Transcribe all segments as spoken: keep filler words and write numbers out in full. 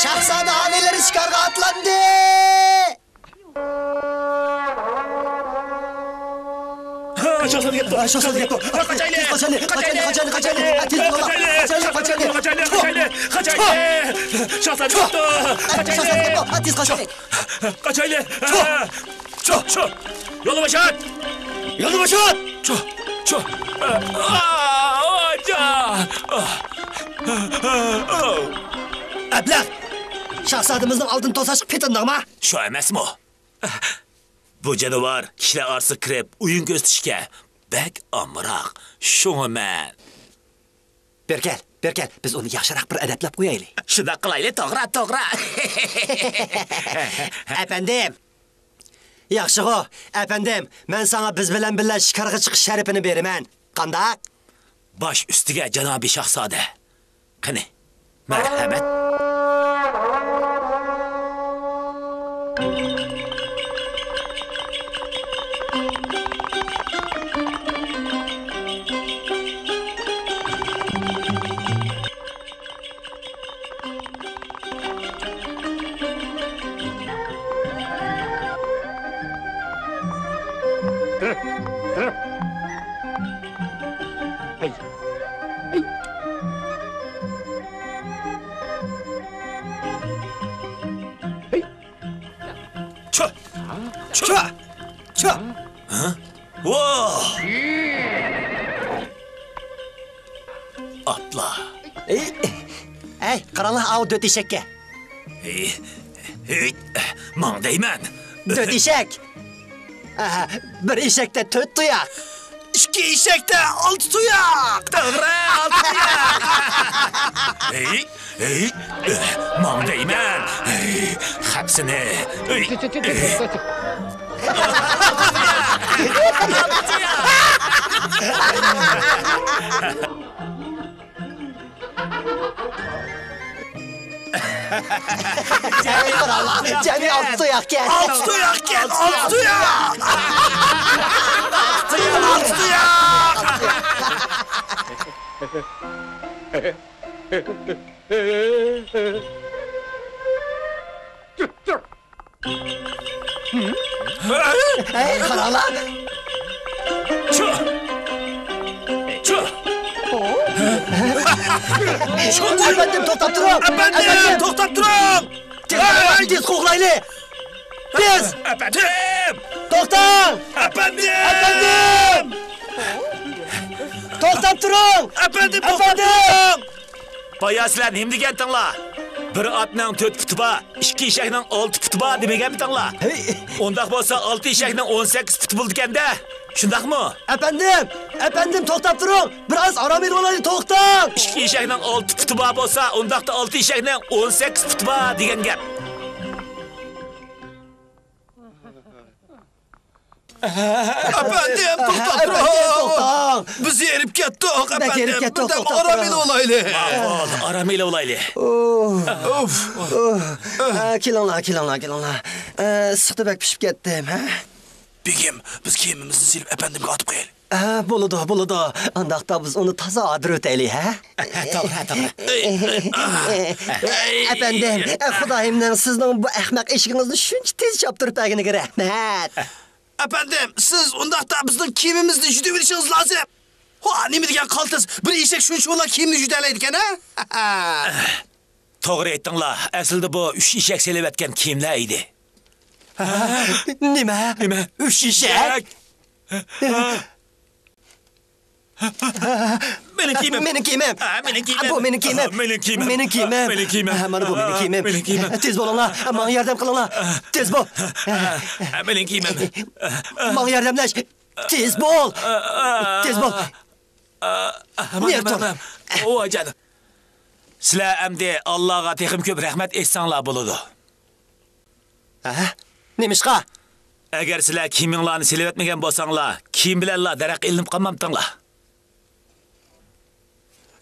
شاھزادە ھامىيلىرى شىكارغا ئاتلاندى! شاھزادە كەپتۇ! شاھزادە كەپتۇ! قاچايلى! تېز قاچايلى! قاچايلى! قاچايلى! قاچايلى! تېز بولۇڭلار! قاچايلى! قاچايلى! قاچايلى! قاچايلى! قاچايلى! شاھزادە كەپتۇ! قاچايلى! شاھزادە كەپتۇ! تېز قاچايلى! چۇ! چۇ! چۇ! يولنى بوشات! يولنى بوشات! چۇ! چۇ! ئەبلەخ! شاھزادىمىزنىڭ ئالدىنى توساشقا پېتىندىڭما؟ شۇ ئەمەسمۇ؟ بۇ جانىۋار كىشىلەر ئارىسىغا كىرىپ ئويۇن كۆرسىتىشكە بەك ئامراق. شۇڭا مەن. بېرى كەل، بېرى كەل، بىز ئۇنى ياخشىراق بىر ئەدەپلەپ قويايلى. شۇنداق قىلايلى، توغرا، توغرا. ئەپەندىم. ياخشىغۇ، ئەپەندىم، مەن ساڭا بىز بىلەن بىللە شىكارغا چىقىش شەرىپىنى بېرىمەن. قانداق؟ باش ئۈستىگە، جانابىي شاھزادە. قېنى، مەرھەمەت. چۇ! چۇ! چۇ! ھە؟ ۋاھ! ئاتلا. ئەي، ئەي، قاراڭلار، ئاۋۇ دۆت ئېشەككە. ئەي، ئەي، ماڭ دەيمەن. دۆت ئېشەك. ئاھا، بىر ئېشەكتە تۆت تۇياق. ئىككى ئېشەكتە ئالتە تۇياق. توغرا، ئالتە تۇياق. ئەي، ئەي، ماڭ دەيمەن. ئەي، خەپسىنى. ئەي، ئەي. جەمئىي ئالتە تۇياق ئىكەن. ئالتە تۇياق ئىكەن، ئالتە تۇياق. ئالتە تۇياق. ئەي، قاراڭلار! چۇ! چۇ! ئەپەندىم، توختاپ تۇرۇڭ! ئەپەندىم، توختاپ تۇرۇڭ! تېز، تېز قوغلايلى! تېز! ئەپەندىم! توختاڭ! ئەپەندىم! ئەپەندىم! توختاپ تۇرۇڭ! ئەپەندىم، توختاپ تۇرۇڭ! بايا سىلەر نېمە دېگەنتىڭلار؟ بىر ئاتنىڭ تۆت پۇتى بار، ئىككى ئېشەكنىڭ ئالتە پۇتى بار دېمىگەنمىتىڭلار؟ ھەي. ئۇنداق بولسا ئالتە ئېشەكنىڭ ئون سەككىز پۇتى بولىدىكەن-دە. شۇنداقمۇ؟ ئەپەندىم، ئەپەندىم، توختاپ تۇرۇڭ. بىر ئاز ئارام ئېلىۋالايلى، توختاڭ. ئىككى ئېشەكنىڭ ئالتە پۇتى بار بولسا، ئۇنداقتا ئالتە ئېشەكنىڭ ئون سەككىز پۇتى بار دېگەن گەپ. ئەپەندىم، توختاپ تۇرۇڭ. ئەپەندىم، توختاڭ. بىز ھېرىپ كەتتۇق، بەك ھېرىپ ئەپەندىم. كەتتۇق، بىردەم توختاپ ئارام تۇرۇڭ. ئېلىۋالايلى. ماقۇل، ئارام ئېلىۋالايلى. ئۇھ. ئۇھ. ئۇھ. ئە، كېلىڭلار، كېلىڭلار، كېلىڭلار. ئە، ئىسسىقتا بەك پىشىپ كەتتىم، ھە؟ بېگىم، بىز كىيىمىمىزنى سېلىپ ئەپەندىمگە ئاتىپ قويايلى. ھە، بولىدۇ، بولىدۇ. ئانداقتا بىز ئۇنى تازا ئادىرىۋېتەيلى، ھە؟ توغرا، توغرا. ئەپەندىم، خۇدايىمنىڭ سىزنىڭ بۇ ئەخمەق ئېشىكىڭىزنى شۇنچە تېز چاپتۇرۇپ بەرگىنىگە رەھمەت. ئەپەندىم، سىز ئۇنداقتا بىزنىڭ كىيىمىمىزنى يۇدۇۋېلىشىڭىز لازىم. ھو، نېمە دېگەن قالتىس، بىر ئېشەك شۇنچە چوڭلا كىيىمنى يۇدەلەيدىكەن، ھە؟ توغرا ئېيتتىڭلار، ئەسلىدە بۇ ئۈچ ئېشەك سېلىۋەتكەن كىيىملەر ئىدى. نېمە؟ نېمە؟ ئۈچ ئېشەك؟ مېنىڭ كىيىمىم. مېنىڭ كىيىمىم. ھە، مېنىڭ كىيىمىم. بۇ مېنىڭ كىيىمىم. مېنىڭ كىيىمىم. مېنىڭ كىيىمىم. مېنىڭ كىيىمىم. ھە، مانا بۇ مېنىڭ كىيىمىم. مېنىڭ كىيىمىم. تېز بولۇڭلار، ماڭا ياردەم قىلىڭلار. تېز بول. ھە، مېنىڭ كىيىمىم. ماڭا ياردەملەش. تېز بول. تېز بول. نېرى تۇر. ۋاي جانىم. سىلەر ئەمدى ئاللاغا تېخىمۇ كۆپ رەھمەت ئېيتساڭلار بولىدۇ. ھە؟ نېمىشقا؟ ئەگەر سىلەر كىيىمىڭلارنى سېلىۋەتمىگەن بولساڭلار، كىيىم بىلەنلا دەرەخكە ئىلىنىپ قالمامتىڭلار.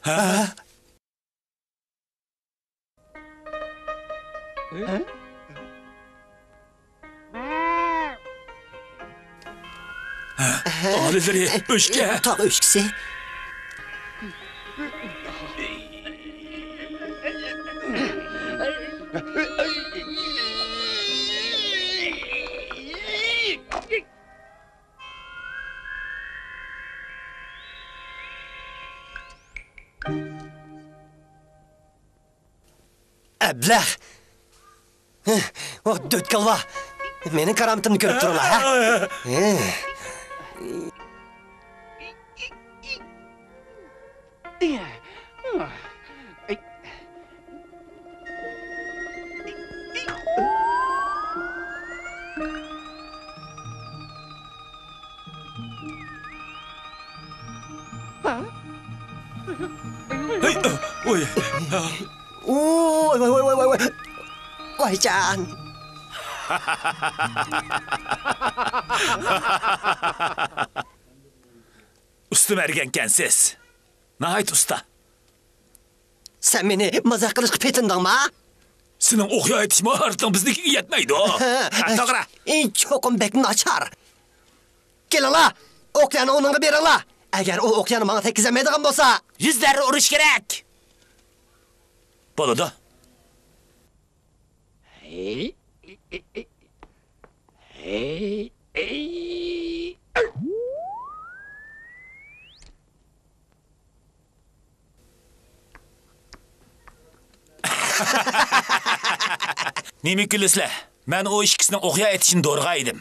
ھە؟ ھە؟ ئالىيلىرى ئۆچكە. تاغ ئۆچكىسى. ئەبلەخ! ۋاھ، دۆت كالۋا! مېنىڭ كارامىتىمنى كۆرۈپ تۇرۇڭلار، ھە؟ ۋاي، ۋاي، ۋاي، ۋاي، ۋاي. ۋايجان. ئۇستا مەرگەنكەنسىز. ناھايىتى ئۇستا. سەن مېنى مازاق قىلىشقا پېتىندىڭما؟ سېنىڭ ئوقيا ئېتىش ماھارىتىڭ بىزنىڭكىگە يەتمەيدۇ. ھە، توغرا. ئى، چوقۇم بەك ناچار. كېلىڭلار، ئوقيانى ئۇنىڭغا بېرىڭلار. ئەگەر ئۇ ئوقيانى ماڭا تەگكۈزەلمەيدىغان بولسا، يۈزلەرنى ئۇرۇش كېرەك. بولىدۇ. نېمە كۈلىسىلەر؟ مەن ئۇ ئىككىسىنىڭ ئوقيا ئېتىشىنى دورىغا ئىدىم.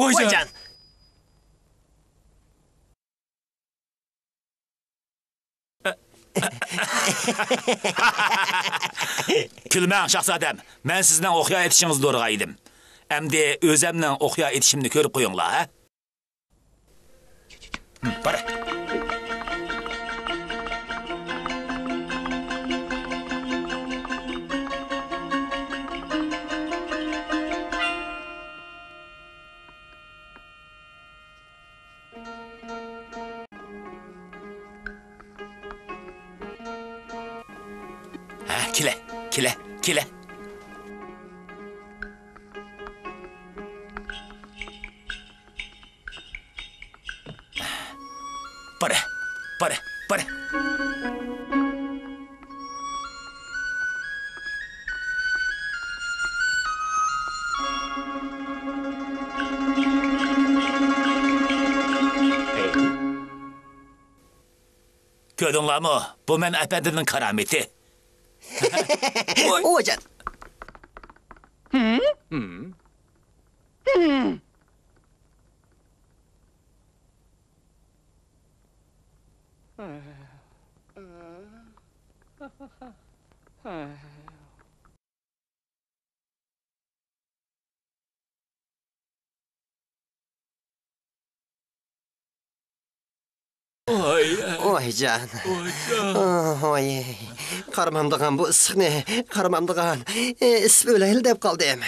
ۋايجان! ۋايجان! كۈلمەڭ، شاھزادەم. مەن سىزنىڭ ئوقيا ئېتىشىڭىزنى دورىغا ئىدىم. ئەمدى ئۆزەمنىڭ ئوقيا ئېتىشىمنى كۆرۈپ قويۇڭلار، ھە؟ بار. ھە، كېلە، كېلە، كېلە. بارە، بارە، بارە. كۆردۈڭلارمۇ؟ بۇ مەن ئەپەندىمنىڭ كارامىتى. ۋايجان. ۋاي. ۋايجان. ۋايجان. ۋاي. قارىمامدىغان بۇ ئىسسىقنى، قارىمامدىغان. ئىسسىپ ئۆلەيلى دەپ قالدىم.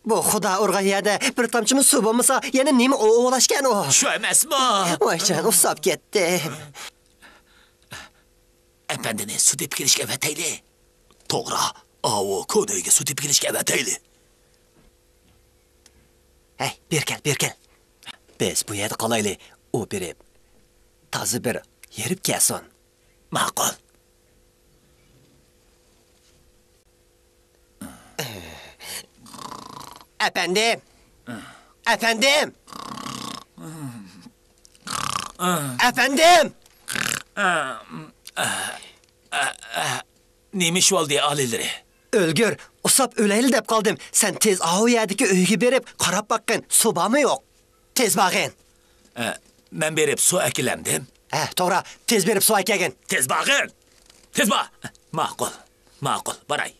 بۇ خۇدا ئۇرغان يەردە بىر تامچىمۇ سۇ بولمىسا، يەنە نېمە ئوۋلاشكەن ئۇ؟ شۇ ئەمەسمۇ؟ ۋايجان، ئۇسساپ كەتتىم. ئەپەندىنى سۇ تېپىپ كېلىشكە ئەۋەتەيلى. توغرا، ئاۋۇ كونا ئۆيگە سۇ تېپىپ كېلىشكە ئەۋەتەيلى. ھەي، بېرى كەل، بېرى كەل. بىز بۇ يەردە قالايلى، ئۇ بېرىپ تازا بىر ھېرىپ كەلسۇن. ماقۇل. ئەپەندىم! ئەپەندىم! ئەپەندىم! نېمە ئىش بولدى، ئالىيلىرى؟ ئۆلگۈر، ئۇسساپ ئۆلەيلى دەپ قالدىم. سەن تېز ئاۋۇ يەردىكى ئۆيگە بېرىپ قاراپ باققىن، سۇ بارمۇ يوق؟ تېز بارغىن. ئە، مەن بېرىپ سۇ ئەكېلەمدىم. ھە، توغرا، تېز بېرىپ سۇ ئەكەلگىن. تېز بارغىن! تېز بار! ماقۇل، ماقۇل، باراي.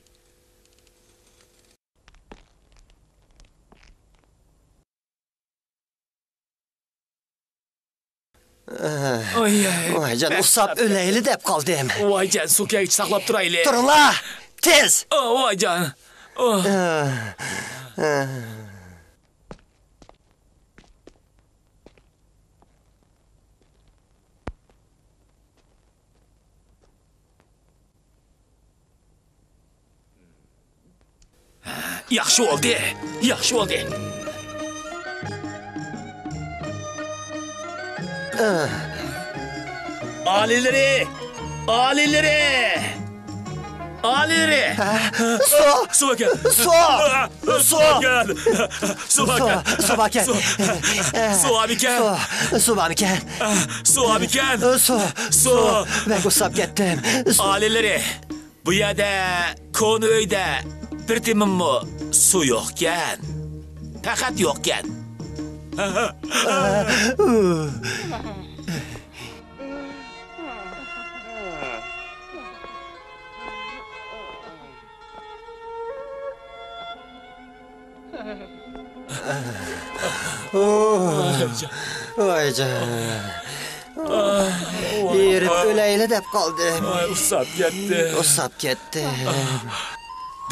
ئاي، ئاي. ۋايجان، ئۇسساپ ئۆلەيلى دەپ قالدىم. ۋايجان، سۇ كەلگۈچە ساقلاپ تۇرايلى. تۇرۇڭلار! تېز! ئا، ۋايجان. ئا. ياخشى بولدى، ياخشى بولدى. ئالىيلىرى، ئالىيلىرى، ئالىيلىرى. ھە؟ سۇ! سۇ ئەكەل. سۇ! سۇ! سۇ ئەكەل. سۇ ئەكەل. سۇ، سۇ باركەن. سۇ. سۇ بارمىكەن؟ سۇ، سۇ بارمىكەن؟ سۇ بارمىكەن؟ سۇ، سۇ. سۇ. مەن ئۇسساپ كەتتىم. سۇ. ئالىيلىرى. بۇ يەردە كونا ئۆيدە بىر تېمىممۇ سۇ يوقكەن. پەقەت يوقكەن. ۋايجان. ۋايجان. ئېرىپ ئۆلەيلى دەپ قالدىم. ۋاي، ئۇسساپ كەتتى. ئۇسساپ كەتتى.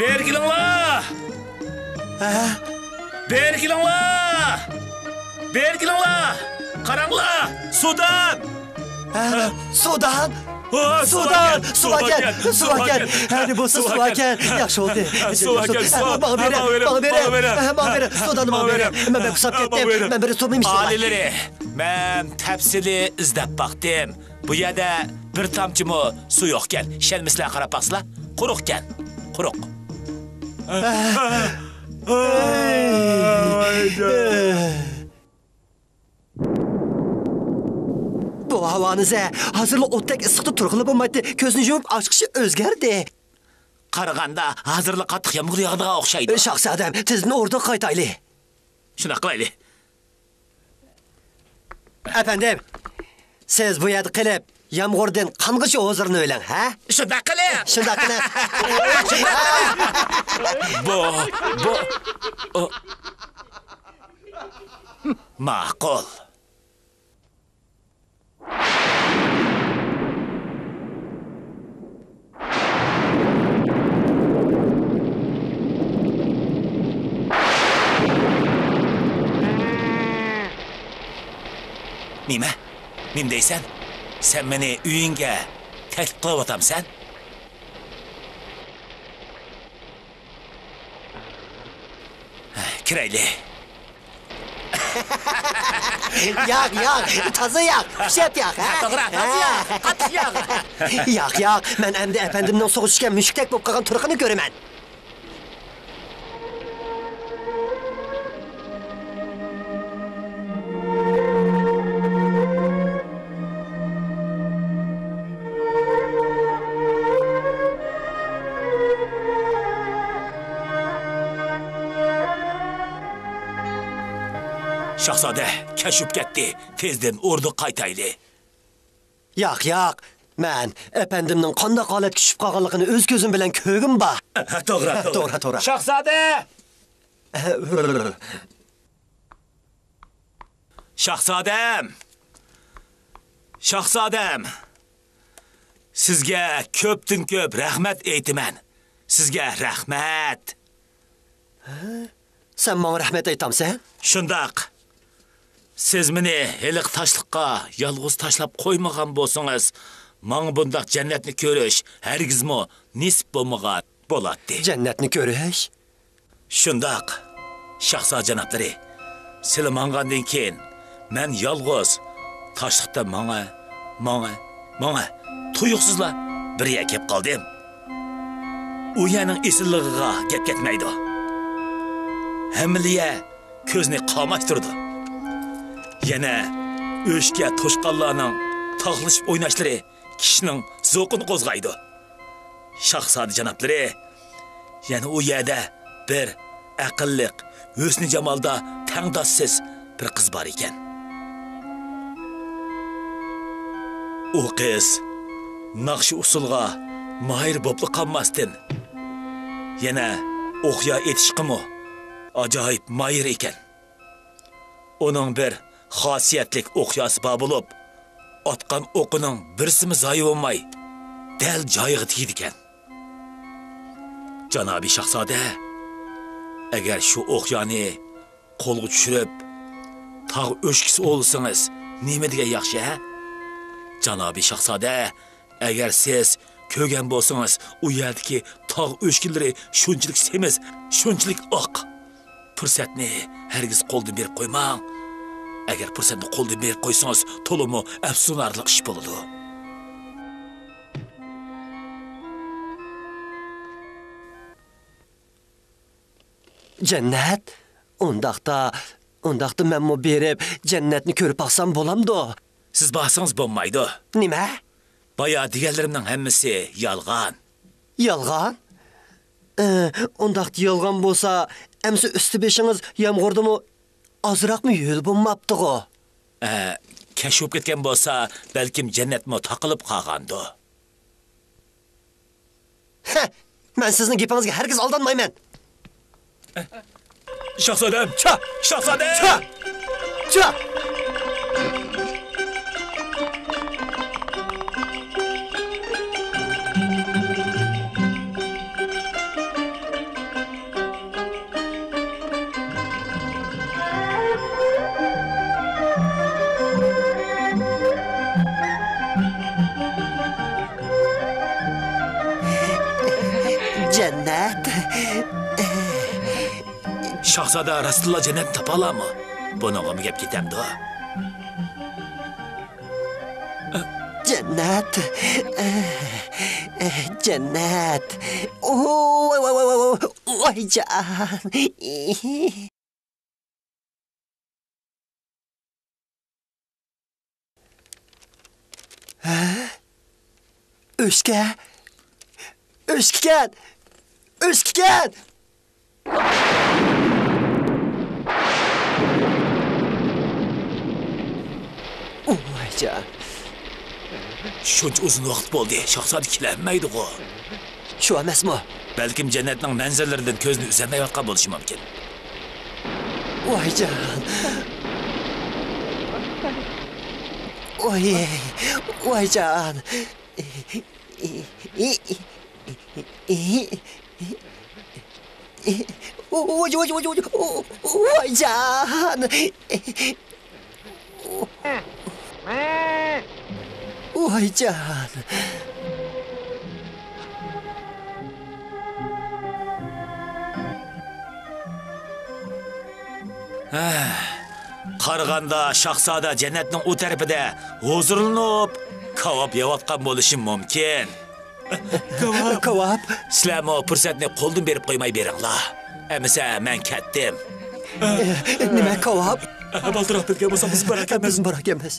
بېرى كېلىڭلار! ھە؟ بېرى كېلىڭلار! بېرى كېلىڭلار! قاراڭلار! سۇدان! ھە؟ سۇدان! ھە، سۇدان! سۇ باركەن! سۇ باركەن! ھەدە بولسا سۇ باركەن! ياخشى بولدى! سۇ باركەن! سۇ! ماڭا بېرە! ماڭا بېرە! ماڭا بېرە! سۇدان ماڭا بېرە! مەن بەك ئۇسساپ كەتتىم! مەن بىر سۇ ئىچىپ ئالاي! ئالىيلىرى، مەن تەپسىلىي ئىزدەپ باقتىم. بۇ يەردە بىر تامچىمۇ سۇ يوقكەن. ئىشەنمىسىلەر قاراپ باقسىلا. قۇرۇقكەن. قۇرۇق. بۇ ھاۋانى زە، ھازىرلا ئوتتەك ئىسسىقتا تۇرغىلى بولمايتتى. كۆزنى يۇمۇپ ئاچقىچە ئۆزگەردى. قارىغاندا ھازىرلا قاتتىق يامغۇر ياغىدىغان ئوخشايدۇ. شاھزادەم، تېزدىن ئوردىغا قايتايلى. شۇنداق قىلايلى. ئەپەندىم، سىز بۇ يەردە قېلىپ، يامغۇردىن قانغىچە ھۇزۇرلىنىۋېلىڭ، ھە؟ شۇنداق قىلىڭ. شۇنداق قىلىڭ. بۇ، بۇ، ئۇ. ماقۇل. نېمە؟ نېمە دەيسەن؟ سەن مېنى ئۆيۈڭگە تەكلىپ قىلىۋاتامسەن؟ كىرەيلى. ياق، ياق، تازا ياق، شەپ ياق، ھە؟ توغرا، تازا ياق، قاتتىق ياق. ياق، ياق، مەن ئەمدى ئەپەندىمنىڭ سۇغا چۈشكەن مۈشۈكتەك بولۇپ قالغان تۇرقىنى كۆرىمەن. شاھزادە، كەچ بولۇپ كەتتى، تېزدىن ئوردىغا قايتايلى. ياق، ياق، مەن ئەپەندىمنىڭ قانداق ھالەتكە چۈشۈپ قالغانلىقىنى ئۆز كۆزۈم بىلەن كۆرگۈم بار. توغرا، توغرا. توغرا، توغرا. شاھزادە! شاھزادەم! شاھزادەم! سىزگە كۆپتىن كۆپ رەھمەت ئېيتىمەن. سىزگە رەھمەت. ھە؟ سەن ماڭا رەھمەت ئېيتامسەن؟ شۇنداق. سىز مېنى ھېلىقى تاشلىققا يالغۇز تاشلاپ قويمىغان بولسىڭىز، ماڭا بۇنداق جەننەتنى كۆرۈش ھەرگىزمۇ نېسىپ بولمىغان بولاتتى. جەننەتنى كۆرۈش؟ شۇنداق، شاھزادە جانابلىرى، سىلى ماڭغاندىن كېيىن، مەن يالغۇز تاشلىقتا ماڭا، ماڭا، ماڭا، تۇيۇقسىزلا بىر يەرگە كېلىپ قالدىم. ئۇ يەرنىڭ ئېسىللىقىغا گەپ كەتمەيدۇ. ھەممىلا يەر كۆزنى قاماشتۇرىدۇ. يەنە ئۆچكە، توشقانلارنىڭ تاقلىشىپ ئويناشلىرى كىشىنىڭ زوقىنى قوزغايدۇ. شاھزادە جانابلىرى، يەنە ئۇ يەردە بىر ئەقىللىق، ھۆسنى جامالدا تەڭداشسىز بىر قىز بار ئىكەن. ئۇ قىز ناخشا ئۇسسۇلغا ماھىر بوپلا قالماستىن، يەنە ئوقيا ئېتىشقىمۇ ئاجايىپ ماھىر ئىكەن. ئۇنىڭ بىر خاسىيەتلىك ئوقياسى بار بولۇپ، ئاتقان ئوقىنىڭ بىرسىمۇ زايە بولماي، دەل جايىغا تېگىدىكەن. جانابىي شاھزادە، ئەگەر شۇ ئوقيانى قولغا چۈشۈرۈپ، تاغ ئۆچكىسى ئوۋلىسىڭىز، نېمە دېگەن ياخشى، ھە؟ جانابىي شاھزادە، ئەگەر سىز كۆرگەن بولسىڭىز، ئۇ يەردىكى تاغ ئۆچكىلىرى شۇنچىلىك سېمىز، شۇنچىلىك ئاق. پۇرسەتنى ھەرگىز قولدىن بېرىپ قويماڭ. ئەگەر پۇرسەتنى قولدىن بېرىپ قويسىڭىز، تولىمۇ ئەپسۇسلىنارلىق ئىش بولىدۇ. جەننەت، ئۇنداقتا، ئۇنداقتا مەنمۇ بېرىپ جەننەتنى كۆرۈپ باقسام بولامدۇ؟ سىز بارسىڭىز بولمايدۇ. نېمە؟ بايا دېگەنلىرىمنىڭ ھەممىسى يالغان. يالغان؟ ئى، ئۇنداقتا يالغان بولسا، ئەمسە ئۈستى بېشىڭىز يامغۇردىمۇ ئازراقمۇ ھۆل بولماپتىغۇ؟ ئە، كەچ بولۇپ كەتكەن بولسا، بەلكىم جەننەتمۇ تاقىلىپ قالغاندۇ. ھە! مەن سىزنىڭ گېپىڭىزگە ھەرگىز ئالدانمايمەن. شاھزادەم! چا! شاھزادەم! چا! چا! جەننەت. شاھزادە راستتىنلا جەننەتنى تاپالامۇ؟ بۇنىڭغىمۇ گەپ كېتەمدۇ؟ جەننەت. جەننەت. ۋاي، ۋاي، ۋاي، ۋاي، ۋاي. ۋاي جان. ھە؟ ئۆچكە؟ ئۆچكىكەن! ئۆچكىكەن! ۋايجان. شۇنچە ئۇزۇن ۋاقىت بولدى، شاھزادە كېلەلمەيدىغۇ. شۇ ئەمەسمۇ؟ بەلكىم جەننەتنىڭ مەنزىرىلىرىدىن كۆزىنى ئۈزەلمەيۋاتقان بولۇشى مۇمكىن. ۋايجان. ۋاي، ۋايجان. ۋاي، ۋاي، ۋاي، ۋاي، ۋايجان. ۋايجان. ھە، قارىغاندا شاھزادە جەننەتنىڭ ئۇ تەرىپىدە ھۇزۇرلىنىپ، كاۋاپ يەۋاتقان بولۇشى مۇمكىن. كاۋاپ. كاۋاپ. سىلەرمۇ پۇرسەتنى قولدىن بېرىپ قويماي بېرىڭلار. ئەمىسە، مەن كەتتىم. نېمە كاۋاپ؟ بالدۇرراق بىلگەن بولساق بىز بارار ئىكەنمىز. بىز بارار ئىكەنمىز.